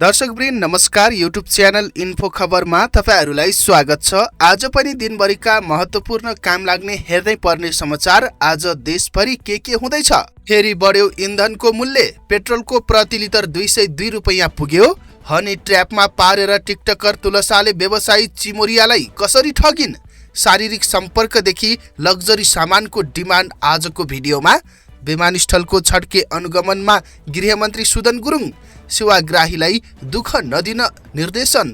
दर्शकवृन्द नमस्कार। YouTube channel info खबरमा तपाईहरुलाई स्वागत छ। आज पनि दिनभरिका महत्त्वपूर्ण काम लाग्ने हेर्दै पर्ने समाचार। आज देशभरि के हुँदैछ? फेरि बढ्यो इन्धनको मूल्य। पेट्रोलको प्रति लिटर 202 रुपैयाँ पुग्यो। हनी ट्र्यापमा पारेर टिकटकर तुलसाले व्यवसायी चिमोरियालाई कसरी ठगिन्? शारीरिक सम्पर्कदेखि लग्जरी सामानको डिमान्ड आजको भिडियोमा। विमानस्थलको छड्के अनुगमनमा गृहमन्त्री सुदन गुरुङ। सेवाग्राहीलाई दुःख नदिन निर्देशन।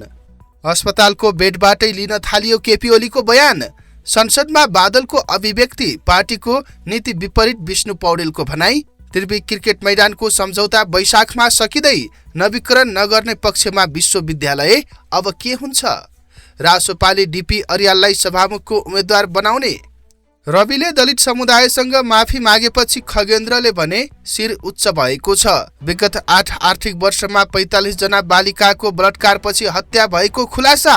अस्पतालको बेडबाटै लिन थालियो केपी ओलीको बयान। संसदमा बादलको अभिव्यक्ति। पार्टीको नीति विपरीत विष्णु पौडेलको भनाई। त्रिवी क्रिकेट मैदानको सम्झौता वैशाखमा सकिँदै नवीकरण नगर्ने पक्षमा विश्वविद्यालय। अब के हुन्छ? रासोपाले डीपी अर्याललाई सभामुखको उम्मेद्वार बनाउने। रविले दलित समुदायसँग माफी मागेपछि खगेन्द्रले भने शिर उच्च भएको छ। विगत 8 आर्थिक वर्षमा 45 जना बालिकाको बलात्कारपछि हत्या भएको खुलासा।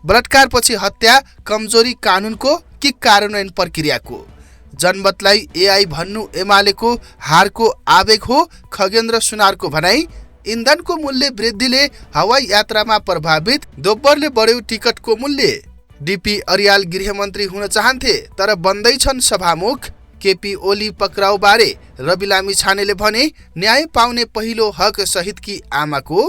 बलात्कारपछि हत्या कमजोरी कानुनको कि कार्यान्वयन प्रक्रियाको? जनमतलाई एआई भन्नु एमालेको हारको आवेग हो, खगेन्द्र सुनारको भनाई। इन्धनको मूल्य वृद्धिले हवाई यात्रामा प्रभावित। दोब्बरले बढ्यो टिकटको मूल्य। डीपी अर्याल गृहमन्त्री हुन चाहन्थे तर बन्दैछन् सभामुख। केपी ओली पक्राउ बारे रवि लामिछानेले भने न्याय पाउने पहिलो हक शहीदकी आमाको।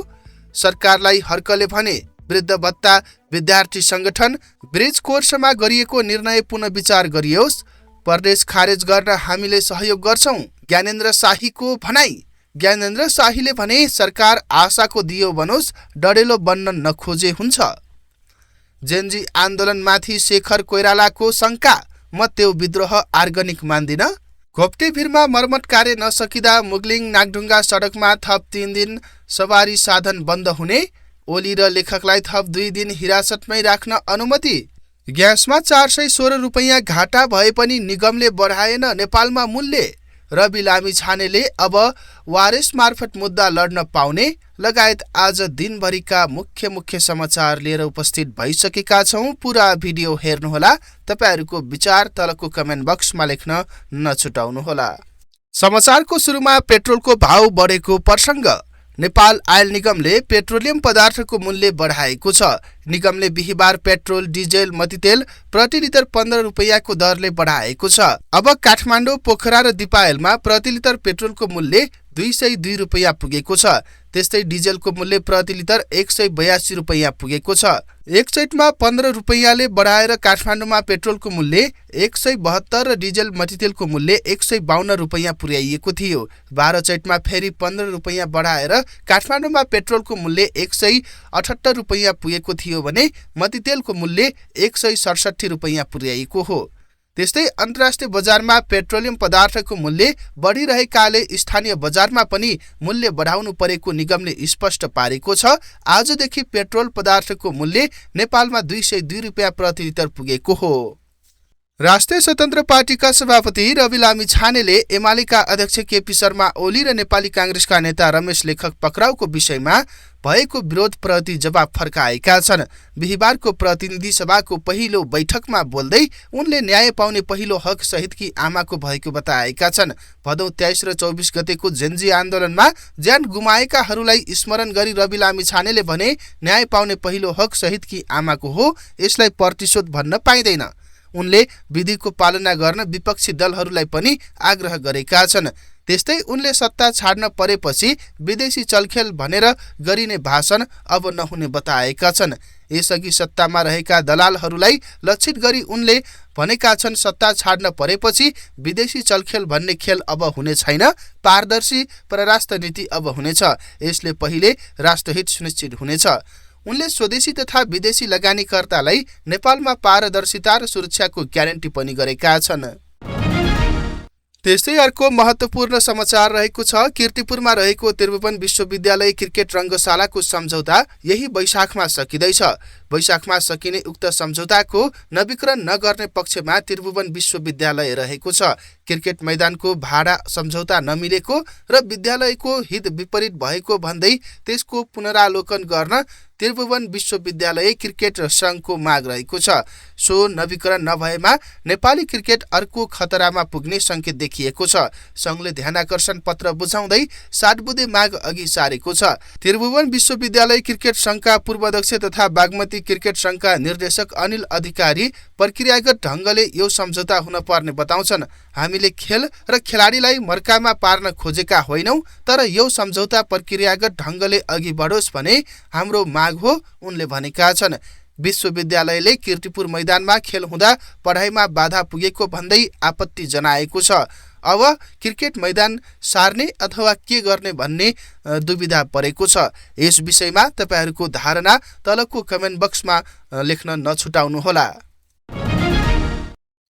सरकारलाई हर्कले भने वृद्ध भत्ता विद्यार्थी संगठन। ब्रिज कोर्समा गरिएको निर्णय पुनः विचार गरियोस्। प्रदेश खारेज गर्न हामीले सहयोग गर्छौं, ज्ञानेन्द्र शाहीको भनाई। ज्ञानेन्द्र शाहीले भने सरकार आशाको दियो बनोस्, डडेलो बन्न नखोजे हुन्छ। जेनजी आन्दोलनमाथि शेखर कोइरालाको शंका। म त्यो विद्रोह अर्गेनिक मान्दिन। घोप्टेभिरमा मर्मत कार्य नसकिँदा मुगलिङ नागढुङ्गा सडकमा थप 3 दिन सवारी साधन बन्द हुने। ओली र लेखकलाई थप 2 दिन हिरासतमै राख्न अनुमति। ग्यासमा 416 रुपैयाँ घाटा भए पनि निगमले बढाएन नेपालमा मूल्य। रवि लामिछानेले अब वारेस मार्फत मुद्दा लड्न पाउने लगायत आज दिनभरिका मुख्य समाचार लिएर उपस्थित भइसकेका छौं। पूरा भिडियो हेर्नुहोला। तपाईहरुको विचार तलको कमेन्ट बक्समा लेख्न नछुटाउनुहोला। समाचारको सुरुमा पेट्रोलको भाव बढेको प्रसंग। नेपाल आयल निगमले पेट्रोलियम पदार्थको मूल्य बढाएको छ। निगमले बिहीबार पेट्रोल, डिजेल, मतितेल प्रति लिटर 15 रुपैयाँको दरले बढाएको छ। अब काठमाडौँ, पोखरा र दिपायलमा प्रति लिटर पेट्रोलको मूल्य 202 रुपैयाँ पुगेको छ। त्यस्तै डिजेलको मूल्य प्रति लिटर 182 रुपैयाँ पुगेको छ। एक चैतमा 15 रुपैयाँले बढाएर काठमाडौँमा पेट्रोलको मूल्य 172 र डिजेल मतितेलको मूल्य 152 रुपैयाँ पुर्याइएको थियो। 12 चैतमा फेरि 15 रुपैयाँ बढाएर काठमाडौँमा पेट्रोलको मूल्य 178 रुपैयाँ पुगेको थियो भने मतितेलको मूल्य 167 रुपैयाँ पुर्याइएको हो। त्यस्तै अन्तर्राष्ट्रिय बजारमा पेट्रोलियम पदार्थको मूल्य बढिरहेकाले स्थानीय बजारमा पनि मूल्य बढाउनु परेको निगमले स्पष्ट पारेको छ। आजदेखि पेट्रोल पदार्थको मूल्य नेपालमा 202 रुपैयाँ प्रति लिटर पुगेको हो। राष्ट्रिय स्वतन्त्र पार्टीका सभापति रवि लामिछानेले एमालेका अध्यक्ष केपी शर्मा ओली र नेपाली कांग्रेसका नेता रमेश लेखक पक्राउको विषयमा भएको विरोधप्रति जवाब फर्काएका छन्। बिहीबारको प्रतिनिधि सभाको पहिलो बैठकमा बोल्दै उनले न्याय पाउने पहिलो हक शहीदकी आमाको भएको बताएका छन्। भदौ 23 र 24 गतेको जेनजी आन्दोलनमा ज्यान गुमाएकाहरूलाई स्मरण गरी रवि लामिछानेले भने न्याय पाउने पहिलो हक शहीदकी आमाको हो, यसलाई प्रतिशोध भन्न पाइँदैन। उनले विधिको पालना गर्न विपक्षी दलहरूलाई पनि आग्रह गरेका छन्। त्यस्तै उनले सत्ता छाड्न परेपछि विदेशी चलखेल भनेर गरिने भाषण अब नहुने बताएका छन्। यसअघि सत्तामा रहेका दलालहरूलाई लक्षित गरी उनले भनेका छन् सत्ता छाड्न परेपछि विदेशी चलखेल भन्ने खेल अब हुने छैन। पारदर्शी परराष्ट्र नीति अब हुनेछ। यसले पहिले राष्ट्रहित सुनिश्चित हुनेछ। उनले स्वदेशी तथा विदेशी लगानीकर्तालाई नेपालमा पारदर्शिता र सुरक्षाको ग्यारेन्टी पनि गरेका छन्। त्यस्तै अर्को महत्त्वपूर्ण समाचार रहेको छ। कीर्तिपुरमा रहेको त्रिभुवन विश्वविद्यालय क्रिकेट रङ्गशालाको सम्झौता यही वैशाखमा सकिँदैछ। वैशाखमा सकिने उक्त सम्झौताको नवीकरण नगर्ने पक्षमा त्रिभुवन विश्वविद्यालय रहेको छ। क्रिकेट मैदानको भाडा सम्झौता नमिलेको र विद्यालयको हित विपरीत भएको भन्दै त्यसको पुनरावलोकन गर्न त्रिभुवन विश्वविद्यालय क्रिकेट सङ्घको माग रहेको छ। सो नवीकरण नभएमा नेपाली क्रिकेट अर्को खतरामा पुग्ने सङ्केत देखिएको छ। सङ्घले ध्यानाकर्षण पत्र बुझाउँदै 7 बुँदे माग अघि सारेको छ। त्रिभुवन विश्वविद्यालय क्रिकेट सङ्घका पूर्व अध्यक्ष तथा बागमती क्रिकेट सङ्घका निर्देशक अनिल अधिकारी प्रक्रियागत ढङ्गले यो सम्झौता हुन पर्ने बताउँछन्। हामीले खेल र खेलाडीलाई मर्कामा पार्न खोजेका होइनौँ, तर यो सम्झौता प्रक्रियागत ढङ्गले अघि बढोस् भने हाम्रो माग हो, उनले भनेका छन्। विश्वविद्यालयले कीर्तिपुर मैदानमा खेल हुँदा पढाइमा बाधा पुगेको भन्दै आपत्ति जनाएको छ। अब क्रिकेट मैदान सार्ने अथवा के गर्ने भन्ने दुविधा परेको छ। यस विषयमा तपाईहरूको धारणा तलको कमेन्ट बक्समा लेख्न नछुटाउनुहोला।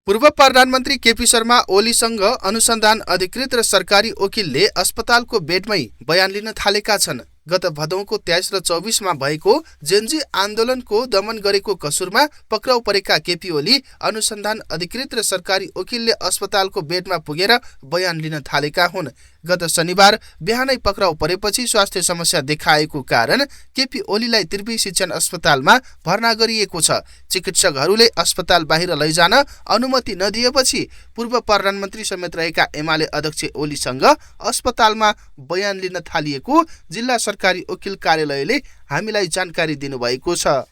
पूर्व प्रधानमन्त्री केपी शर्मा ओलीसँग अनुसन्धान अधिकृत र सरकारी वकिलले अस्पतालको बेडमै बयान लिन थालेका छन्। गत भदौको 23 र 24 मा भएको जेनजी आन्दोलनको दमन गरेको कसुरमा पक्राउ परेका केपी ओली अनुसन्धान अधिकृत र सरकारी वकिलले अस्पतालको बेडमा पुगेर बयान लिन थालेका हुन्। गत शनिबार बिहानै पक्राउ परेपछि स्वास्थ्य समस्या देखाएको कारण केपी ओलीलाई त्रिवी शिक्षण अस्पतालमा भर्ना गरिएको छ। चिकित्सकहरूले अस्पताल बाहिर लैजान अनुमति नदिएपछि पूर्व प्रधानमन्त्री समेत रहेका एमाले अध्यक्ष ओलीसँग अस्पतालमा बयान लिन थालिएको जिल्ला सरकारी वकिल कार्यालयले हामीलाई जानकारी दिनुभएको छ।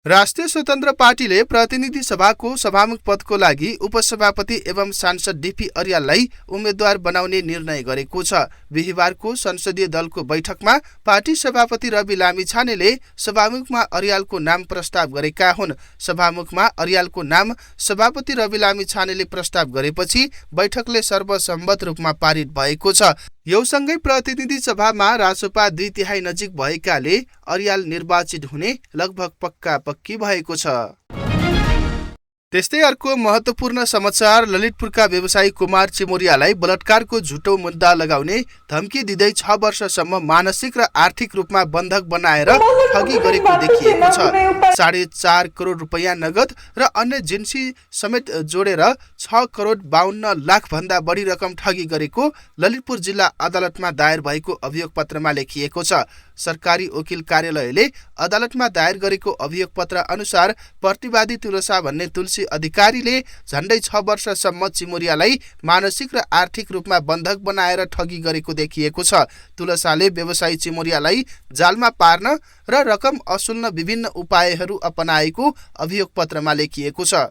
राष्ट्रिय स्वतन्त्र पार्टीले प्रतिनिधि सभाको सभामुख पदको लागि उपसभापति एवं सांसद डीपी अर्याललाई उम्मेद्वार बनाउने निर्णय गरेको छ। बिहिबारको संसदीय दलको बैठकमा पार्टी सभापति रवि लामिछानेले सभामुखमा अर्यालको नाम प्रस्ताव गरेका हुन्। सभामुखमा अर्यालको नाम सभापति रवि लामिछानेले प्रस्ताव गरेपछि बैठकले सर्वसम्मत रूपमा पारित भएको छ। यो सँगै प्रतिनिधि सभामा रासोपा 2/3 नजिक भएकाले अर्याल निर्वाचित हुने लगभग पक्का पक्की भएको छ। त्यस्तै अर्को महत्त्वपूर्ण समाचार, ललितपुरका व्यवसायी कुमार चिमोरियालाई बलात्कारको झुटो मुद्दा लगाउने धम्की दिँदै 6 वर्षसम्म मानसिक र आर्थिक रूपमा बन्धक बनाएर ठगी गरेको देखिएको छ। 4.5 करोड रुपैयाँ नगद र अन्य जिन्सी समेत जोडेर 6 करोड 52 लाख भन्दा बढी रकम ठगी गरेको ललितपुर जिल्ला अदालतमा दायर भएको अभियोग पत्रमा लेखिएको छ। सरकारी वकिल कार्यालयले अदालतमा दायर गरेको अभियोग पत्र अनुसार प्रतिवादी तुलसा भन्ने तुलसी अधिकारीले झण्डै 6 वर्षसम्म चिमोरियालाई मानसिक र आर्थिक रूपमा बन्धक बनाएर ठगी गरेको देखिएको छ। तुलसाले व्यवसायी चिमोरियालाई जालमा पार्न र रकम असुल्न विभिन्न उपायहरू अपनाएको अभियोग पत्रमा लेखिएको छ।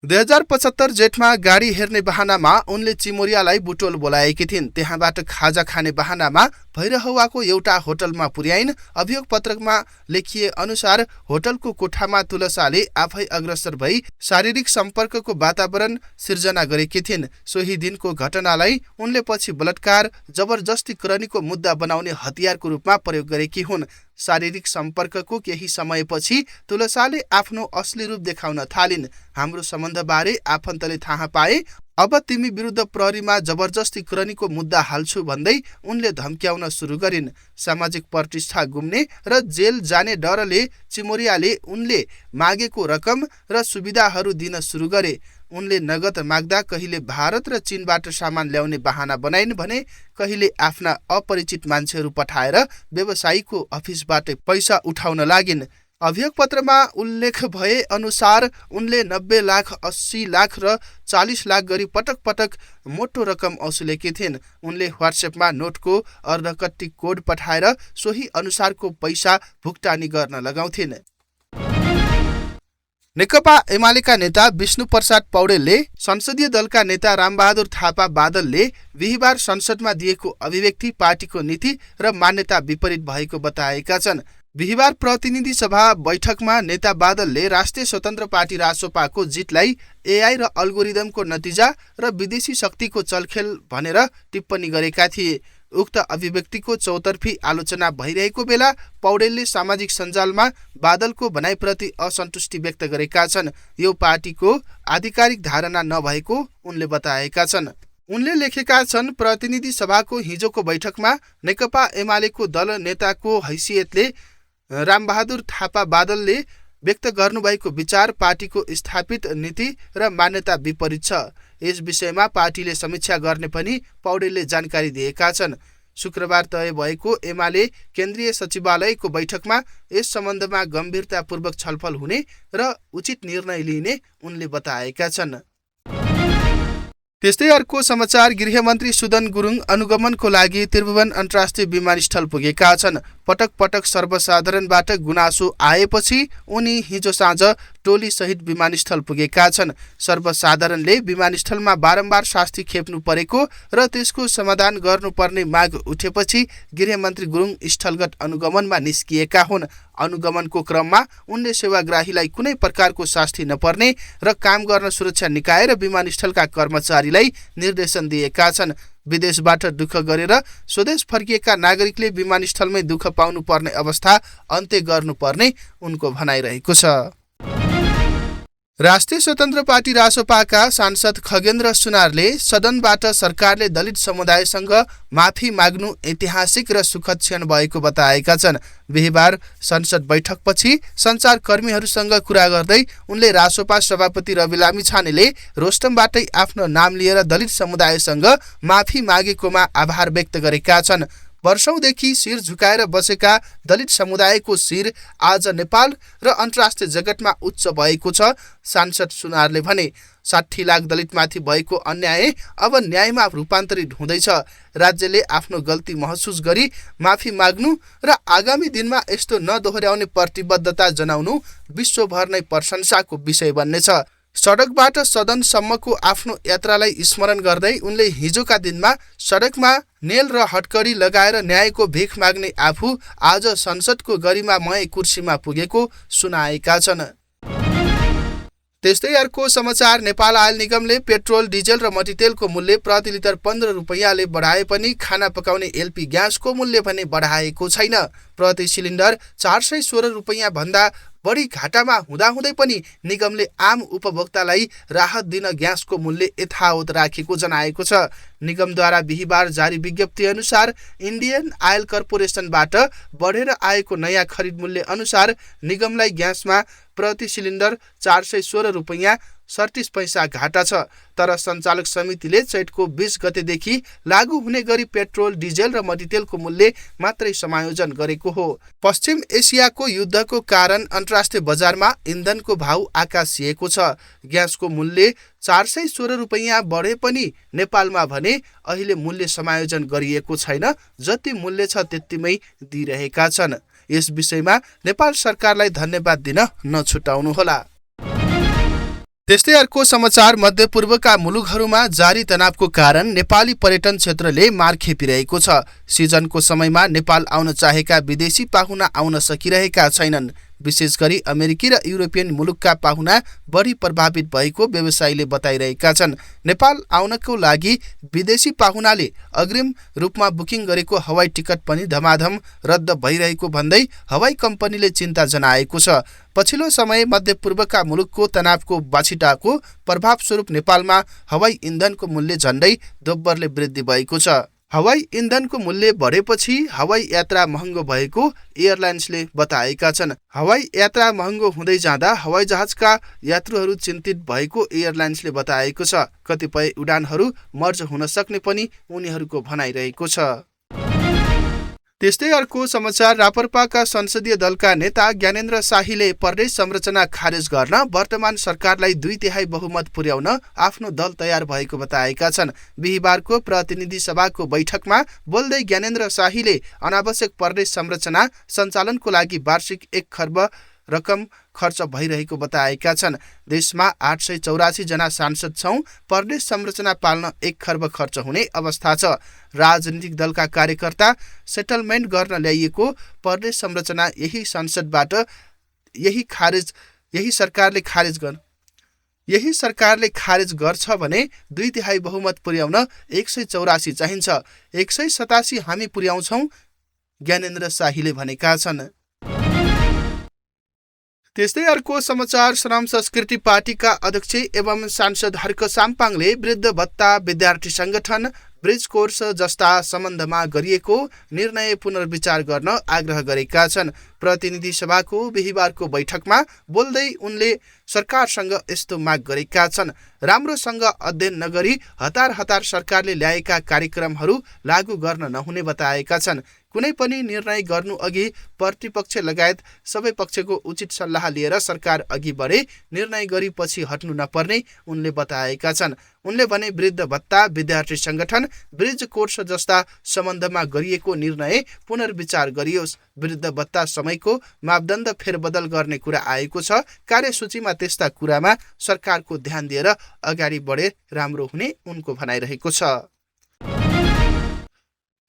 2075 जेठमा गाडी हेर्ने बहानामा उनले चिमोरियालाई बुटोल बोलाएकी थिइन्। त्यहाँबाट खाजा खाने बहानामा भैरहवाको एउटा होटलमा पुर्याइन्। अभियोग पत्रमा लेखिए अनुसार होटलको कोठामा तुलसाले आफै अग्रसर भई शारीरिक सम्पर्कको वातावरण सिर्जना गरेकी थिइन्। सोही दिनको घटनालाई उनले पछि बलात्कार जबरजस्ती करणीको मुद्दा बनाउने हतियारको रूपमा प्रयोग गरेकी हुन्। शारीरिक सम्पर्कको केही समयपछि तुलसाले आफ्नो असली रूप देखाउन थालिन्। हाम्रो सम्बन्धबारे आफन्तले थाहा पाए, अब तिमी विरुद्ध प्रहरीमा जबरजस्ती करणीको मुद्दा हाल्छु भन्दै उनले धम्क्याउन सुरु गरिन्। सामाजिक प्रतिष्ठा गुम्ने र जेल जाने डरले चिमोरियाले उनले मागेको रकम र सुविधाहरू दिन सुरु गरे। उनले नगद माग्दा कहिले भारत र चीनबाट सामान ल्याउने बहाना बनाइन् भने कहिले आफ्ना अपरिचित मान्छेहरू पठाएर व्यवसायीको अफिसबाट पैसा उठाउन लागिन्। अभियोग पत्रमा उल्लेख भए अनुसार उनले 90 लाख, 80 लाख र 40 लाख गरी पटक पटक मोटो रकम असुलेकी थिइन्। उनले व्हाट्सएपमा नोटको अर्धकट्टी कोड पठाएर सोही अनुसारको पैसा भुक्तानी गर्न लगाउँथिन्। नेकपा एमालेका नेता विष्णु प्रसाद पौडेलले संसदीय दलका नेता रामबहादुर थापा बादलले बिहिबार संसदमा दिएको अभिव्यक्ति पार्टीको नीति र मान्यता विपरीत भएको बताएका छन्। बिहिबार प्रतिनिधि सभा बैठकमा नेता बादलले राष्ट्रिय स्वतन्त्र पार्टी रासोपाको जितलाई एआई र अल्गोरिदमको नतिजा र विदेशी शक्तिको चलखेल भनेर टिप्पणी गरेका थिए। उक्त अभिव्यक्तिको चौतर्फी आलोचना भइरहेको बेला पौडेलले सामाजिक सञ्जालमा बादलको भनाइप्रति असन्तुष्टि व्यक्त गरेका छन्। यो पार्टीको आधिकारिक धारणा नभएको उनले बताएका छन्। उनले लेखेका छन्, प्रतिनिधि सभाको हिजोको बैठकमा नेकपा एमालेको दल नेताको हैसियतले रामबहादुर थापा बादलले व्यक्त गर्नुभएको विचार पार्टीको स्थापित नीति र मान्यता विपरीत छ। यस विषयमा पार्टीले समीक्षा गर्ने पनि पौडेलले जानकारी दिएका छन्। शुक्रबार तय भएको एमाले केन्द्रीय सचिवालयको बैठकमा यस सम्बन्धमा गम्भीरतापूर्वक छलफल हुने र उचित निर्णय लिइने उनले बताएका छन्। त्यस्तै अर्को समाचार, गृहमन्त्री सुदन गुरुङ अनुगमनको लागि त्रिभुवन अन्तर्राष्ट्रिय विमानस्थल पुगेका छन्। पटक पटक सर्वसाधारणबाट गुनासो आएपछि उनी हिजो साँझ टोली सहित विमानस्थल पुगेका छन्। सर्वसाधारणले विमानस्थलमा बारम्बार शास्ति खेप्नु परेको र त्यसको समाधान गर्नुपर्ने माग उठेपछि गृहमन्त्री गुरुङ स्थलगत अनुगमनमा निस्किएका हुन्। अनुगमनको क्रममा उनले सेवाग्राहीलाई कुनै प्रकारको शास्ति नपर्ने र काम गर्न सुरक्षा निकाय र विमानस्थलका कर्मचारीलाई निर्देशन दिएका छन्। विदेशबाट दुःख गरेर स्वदेश फर्किएका नागरिकले विमानस्थलमै दुःख पाउनु पर्ने अवस्था अन्त्य गर्नुपर्ने उनको भनाइरहेको छ। राष्ट्रिय स्वतन्त्र पार्टी रासोपाका सांसद खगेन्द्र सुनारले सदनबाट सरकारले दलित समुदायसँग माफी माग्नु ऐतिहासिक र सुखद क्षण भएको बताएका छन्। बिहिबार संसद बैठकपछि सञ्चारकर्मीहरूसँग कुरा गर्दै उनले रासोपा सभापति रवि लामिछानेले रोस्टमबाटै आफ्नो नाम लिएर दलित समुदायसँग माफी मागेकोमा आभार व्यक्त गरेका छन्। वर्षौंदेखि शिर झुकाएर बसेका दलित समुदायको शिर आज नेपाल र अन्तर्राष्ट्रिय जगतमा उच्च भएको छ, सांसद सुनारले भने। 60 लाख दलितमाथि भएको अन्याय अब न्यायमा रूपान्तरित हुँदैछ। राज्यले आफ्नो गल्ती महसुस गरी माफी माग्नु र आगामी दिनमा यस्तो नदोहोर्याउने प्रतिबद्धता जनाउनु विश्वभर नै प्रशंसाको विषय बन्नेछ। सडकबाट सदनसम्मको आफ्नो यात्रालाई स्मरण गर्दै उनले हिजोका दिनमा सडकमा नेल र हटकडी लगाएर न्यायको भिख माग्ने आफू आज संसदको गरिमामय कुर्सीमा पुगेको सुनाएका छन्। त्यस्तै अर्को समाचार, नेपाल आयल निगमले पेट्रोल, डिजेल र मट्टीतेलको मूल्य प्रति लिटर 15 रुपैयाँले बढाए पनि खाना पकाउने एलपी ग्यासको मूल्य भने बढाएको छैन। प्रति सिलिन्डर 416 रुपैयाँ भन्दा बढी घाटामा हुँदाहुँदै पनि निगमले आम उपभोक्तालाई राहत दिन ग्यासको मूल्य यथावत राखेको जनाएको छ। निगमद्वारा बिहिबार जारी विज्ञप्ति अनुसार इन्डियन आयल कर्पोरेसनबाट बढेर आएको नयाँ खरिद मूल्य अनुसार निगमलाई ग्यासमा प्रति सिलिन्डर 416 रुपैयाँ 37 पैसा घाटा छ। तर सञ्चालक समितिले चैतको 20 गतेदेखि लागू हुने गरी पेट्रोल, डिजेल र मट्टीतेलको मूल्य मात्रै समायोजन गरेको हो। पश्चिम एसियाको युद्धको कारण अन्तर्राष्ट्रिय बजारमा इन्धनको भाउ आकाशिएको छ। ग्यासको मूल्य 416 रुपैयाँ बढे पनि नेपालमा भने अहिले मूल्य समायोजन गरिएको छैन। जति मूल्य छ त्यतिमै दिइरहेका छन्। यस विषयमा नेपाल सरकारलाई धन्यवाद दिन नछुटाउनुहोला। त्यस्तै अर्को समाचार, मध्यपूर्वका मुलुकहरूमा जारी तनावको कारण नेपाली पर्यटन क्षेत्रले मार खेपिरहेको छ। सिजनको समयमा नेपाल आउन चाहेका विदेशी पाहुना आउन सकिरहेका छैनन्। विशेष गरी अमेरिकी र युरोपियन मुलुकका पाहुना बढी प्रभावित भएको व्यवसायीले बताइरहेका छन्। नेपाल आउनको लागि विदेशी पाहुनाले अग्रिम रूपमा बुकिङ गरेको हवाई टिकट पनि धमाधम रद्द भइरहेको भन्दै हवाई कम्पनीले चिन्ता जनाएको छ। पछिल्लो समय मध्यपूर्वका मुलुकको तनावको बाछिटाको प्रभावस्वरूप नेपालमा हवाई इन्धनको मूल्य झण्डै दोब्बरले वृद्धि भएको छ। हवाई इन्धनको मूल्य बढेपछि हवाई यात्रा महँगो भएको एयरलाइन्सले बताएका छन्। हवाई यात्रा महँगो हुँदै जाँदा हवाईजहाजका यात्रुहरू चिन्तित भएको एयरलाइन्सले बताएको छ। कतिपय उडानहरू मर्ज हुन सक्ने पनि उनीहरूको भनाइरहेको छ। त्यस्तै अर्को समाचार, रापरपाका संसदीय दलका नेता ज्ञानेन्द्र शाहीले प्रदेश संरचना खारेज गर्न वर्तमान सरकारलाई 2/3 बहुमत पुर्याउन आफ्नो दल तयार भएको बताएका छन्। बिहिबारको प्रतिनिधि सभाको बैठकमा बोल्दै ज्ञानेन्द्र शाहीले अनावश्यक प्रदेश संरचना सञ्चालनको लागि वार्षिक 1 खर्ब रकम खर्च भइरहेको बताएका छन्। देशमा 884 जना सांसद छौं। प्रदेश संरचना पाल्न 1 खर्ब खर्च हुने अवस्था छ। राजनीतिक दलका कार्यकर्ता सेटलमेन्ट गर्न ल्याइएको प्रदेश संरचना यही संसदबाट यही सरकारले खारेज गर्छ भने 2/3 बहुमत पुर्याउन 184 चाहिन्छ। 187 हामी पुर्याउँछौं, ज्ञानेन्द्र शाहीले भनेका छन्। त्यस्तै अर्को समाचार, श्रम संस्कृति पार्टीका अध्यक्ष एवं सांसद हर्क साम्पाङले वृद्ध भत्ता, विद्यार्थी संगठन, ब्रिज कोर्स जस्ता सम्बन्धमा गरिएको निर्णय पुनर्विचार गर्न आग्रह गरेका छन्। प्रतिनिधि सभाको बिहीबारको बैठकमा बोल्दै उनले सरकारसँग यस्तो माग गरेका छन्। राम्रोसँग अध्ययन नगरी हतार हतार सरकारले ल्याएका कार्यक्रमहरू लागू गर्न नहुने बताएका छन्। कुनै पनि निर्णय गर्नु अघि प्रतिपक्ष लगायत सबै पक्षको उचित सल्लाह लिएर सरकार अघि बढे, निर्णय गरी पछि हट्नु नपर्ने उनले बताएका छन्। उनले भने वृद्ध भत्ता, विद्यार्थी संगठन, ब्रिज कोर्स जस्ता सम्बन्धमा गरिएको निर्णय पुनर्विचार गरियोस्। वृद्ध भत्ता समयको मापदण्ड फेरबदल गर्ने कुरा आएको छ। कार्यसूचीमा त्यस्ता कुरामा सरकारको ध्यान दिएर अगाडि बढे राम्रो हुने उनको भनाइरहेको छ।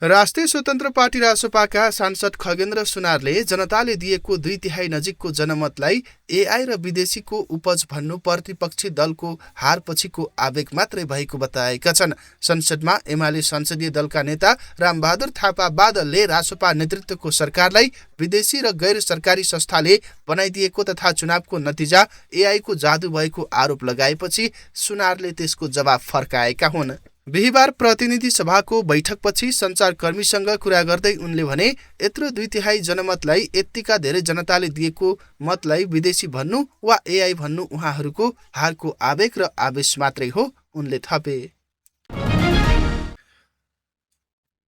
राष्ट्रिय स्वतन्त्र पार्टी रासोपाका सांसद खगेन्द्र सुनारले जनताले दिएको 2/3 नजिकको जनमतलाई एआई र विदेशीको उपज भन्नु प्रतिपक्षी दलको हारपछिको आवेग मात्रै भएको बताएका छन्। संसदमा एमाले संसदीय दलका नेता रामबहादुर थापा बादलले रासोपा नेतृत्वको सरकारलाई विदेशी र गैर सरकारी संस्थाले बनाइदिएको तथा चुनावको नतिजा एआईको जादु भएको आरोप लगाएपछि सुनारले त्यसको जवाब फर्काएका हुन्। बिहीबार प्रतिनिधि सभाको बैठकपछि सञ्चारकर्मीसँग कुरा गर्दै उनले भने यत्रो 2/3 जनमतलाई यत्तिका धेरै जनताले दिएको मतलाई विदेशी भन्नु वा एआई भन्नु उहाँहरूको हारको आवेग र आवेश मात्रै हो, उनले थपे।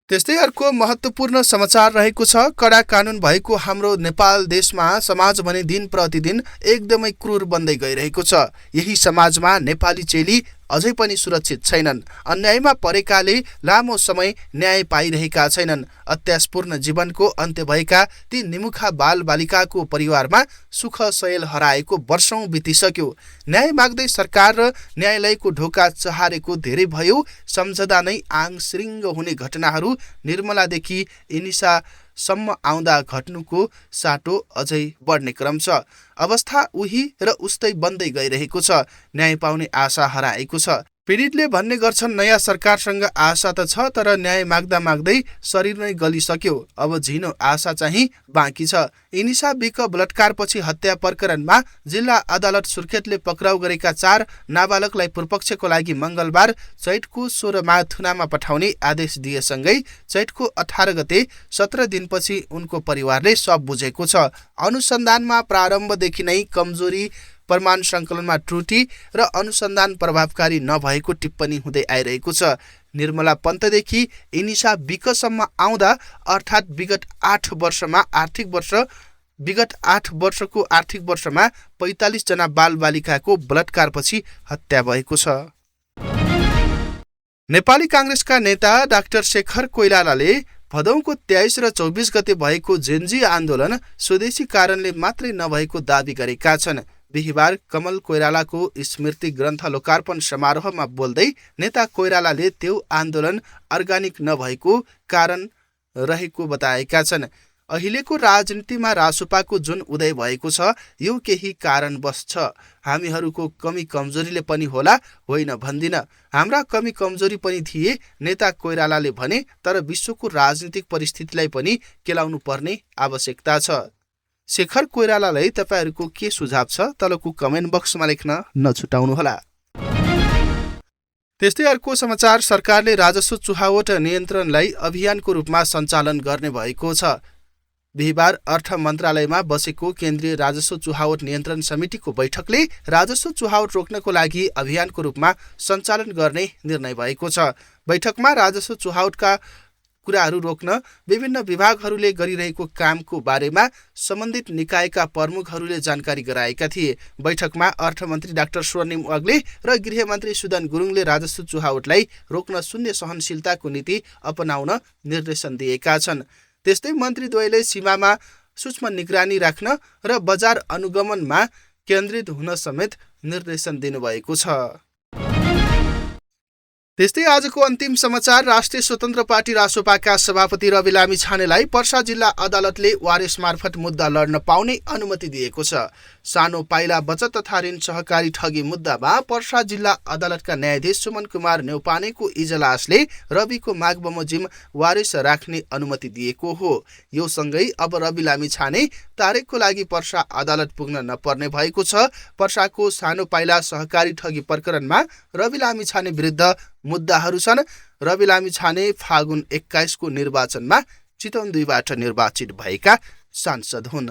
त्यस्तै अर्को महत्त्वपूर्ण समाचार रहेको छ। कडा कानुन भएको हाम्रो नेपाल देशमा समाज भने दिन प्रतिदिन एकदमै क्रूर बन्दै गइरहेको छ। यही समाजमा नेपाली चेली अझै पनि सुरक्षित छैनन्। अन्यायमा परेकाले लामो समय न्याय पाइरहेका छैनन्। अत्यासपूर्ण जीवनको अन्त्य भएका ती निमुखा बालबालिकाको परिवारमा सुख सयल हराएको वर्षौं बितिसक्यो। न्याय माग्दै सरकार र न्यायालयको ढोका चहारेको धेरै भयो। सम्झदा नै आङ श्रिङ्ग हुने घटनाहरू निर्मलादेखि इनिसासम्म आउँदा घट्नुको साटो अझै बढ्ने क्रम छ। अवस्था उही र उस्तै बन्दै गइरहेको छ। न्याय पाउने आशा हराएको छ। पीडितले भन्ने गर्छन् नयाँ सरकारसँग आशा त छ, तर न्याय माग्दा माग्दै शरीर नै गलिसक्यो। अब झिनो आशा चाहिँ बाँकी छ। इनिसा बिक बलात्कारपछि हत्या प्रकरणमा जिल्ला अदालत सुर्खेतले पक्राउ गरेका 4 नाबालकलाई पूर्वपक्षको लागि मंगलबार चैतको 16मा थुनामा पठाउने आदेश दिएसँगै चैतको 18 गते 17 दिनपछि उनको परिवारले सब बुझेको छ। अनुसन्धानमा प्रारम्भदेखि नै कमजोरी, प्रमाण सङ्कलनमा त्रुटि र अनुसन्धान प्रभावकारी नभएको टिप्पणी हुँदै आइरहेको छ। निर्मला पन्तदेखि इनिसा बिकसम्म आउँदा अर्थात् विगत 8 वर्षको आर्थिक वर्षमा 45 जना बालबालिकाको बलात्कारपछि हत्या भएको छ। नेपाली काङ्ग्रेसका नेता डाक्टर शेखर कोइरालाले भदौको 23 र 24 गते भएको जेनजी आन्दोलन स्वदेशी कारणले मात्रै नभएको दावी गरेका छन्। बिहीबार कमल कोइरालाको स्मृति ग्रन्थ लोकार्पण समारोहमा बोल्दै नेता कोइरालाले त्यो आन्दोलन अर्गानिक नभएको कारण रहेको बताएका छन्। अहिलेको राजनीतिमा रासोपाको जुन उदय भएको छ यो केही कारणवश छ। हामीहरूको कमी कमजोरीले पनि होला, होइन भन्दिन। हाम्रा कमी कमजोरी पनि थिए, नेता कोइरालाले भने, तर विश्वको राजनीतिक परिस्थितिलाई पनि केलाउनु पर्ने आवश्यकता छ। शेखर कोइरालालाई तपाईहरूको के सुझाव छ तलको कमेन्ट बक्समा लेख्न नछुटाउनुहोला। त्यस्तै अर्को समाचार, सरकारले राजस्व चुहावट नियन्त्रणलाई अभियानको रूपमा सञ्चालन गर्ने भएको छ। बिहीबार अर्थ मन्त्रालयमा बसेको केन्द्रीय राजस्व चुहावट नियन्त्रण समितिको बैठकले राजस्व चुहावट रोक्नको लागि अभियानको रूपमा सञ्चालन गर्ने निर्णय भएको छ। बैठकमा राजस्व चुहावटका कुराहरू रोक्न विभिन्न विभागहरूले गरिरहेको कामको बारेमा सम्बन्धित निकायका प्रमुखहरूले जानकारी गराएका थिए। बैठकमा अर्थमन्त्री डाक्टर स्वर्णिम वाग्ले र गृहमन्त्री सुदन गुरुङले राजस्व चुहावटलाई रोक्न शून्य सहनशीलताको नीति अपनाउन निर्देशन दिएका छन्। त्यस्तै मन्त्रीद्वयले सीमामा सूक्ष्म निगरानी राख्न र बजार अनुगमनमा केन्द्रित हुन समेत निर्देशन दिनुभएको छ। त्यस्तै आजको अन्तिम समाचार, राष्ट्रिय स्वतन्त्र पार्टी रासोपाका सभापति रवि लामिछानेलाई पर्सा जिल्ला अदालतले वारेस मार्फत मुद्दा लड्न पाउने अनुमति दिएको छ। सानो पाइला बचत तथा ऋण सहकारी ठगी मुद्दामा पर्सा जिल्ला अदालतका न्यायाधीश सुमन कुमार न्यौपानेको इजलासले रविको माग बमोजिम वारेस राख्ने अनुमति दिएको हो। यो सँगै अब रवि लामिछाने तारिकको लागि पर्सा अदालत पुग्न नपर्ने भएको छ। पर्साको सानो पाइला सहकारी ठगी प्रकरणमा रवि लामिछाने विरुद्ध मुद्दाहरू छन्। रवि लामिछाने फागुन 21 को निर्वाचनमा चितवन 2बाट निर्वाचित भएका सांसद हुन्।